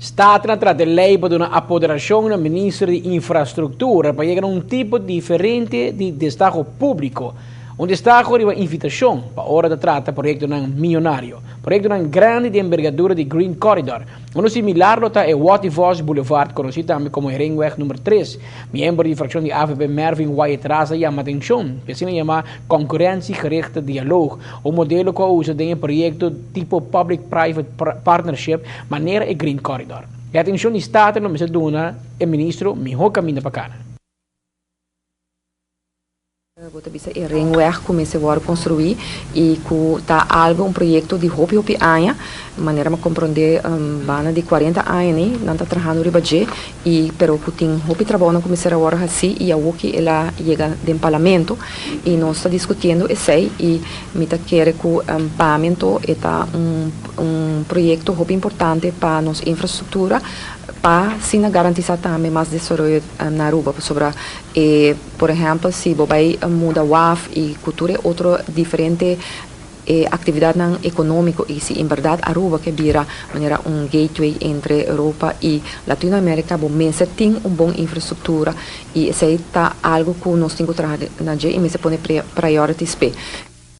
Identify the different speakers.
Speaker 1: Staten a trata lei pa duna apoderashon na minister di Infrastruktura pa yega na un tipo diferente di destaho públiko. Un destaho riba invitashon pa ora ta trata proyektonan miyonario. Proyektonan grandi di embergadura di Green Corridor. Uno similar lo ta e Watty Vos Boulevard, konosí tambe komo e Ringweg number 3. Miembro di frakshon di AVP Mervin Wyatt-Ras a yama atenshon pa asina yamá concurrentiegerichte dialoog, un modelo ku a usa den e proyekto tipo public-private partnership manera e Green Corridor. E atenshon di Staten lo mester duna e ministro mihó kaminda pa kana.
Speaker 2: Bo ta bisa e ringweg ku mester wòrdu konstruí i ku ta algu, un proyekto di hopi hopi aña, manera mi a komprondé banda di 40 aña ni nan ta trahando riba dje i pero ku tin hopi trabounan ku mester a wòrdu hasí i awoki el a yega den parlamento i nos ta diskutiendo esei i mi ta kere ku pa mi anto e ta un un proyekto hopi importante pa nos infrastruktura pa asina garantisá tambe mas desaroyo na Aruba pasobra e por ehèmpel si bo bai muda waf i ku tur e otro diferente e aktividatnan ekonómiko i si en bèrdat Aruba ke bira manera un gateway entre Europa i Latinoamérika bo mester tin un bon infrastruktura i esei ta algu ku nos tin ku traha na dje i mester pone priorities p'e.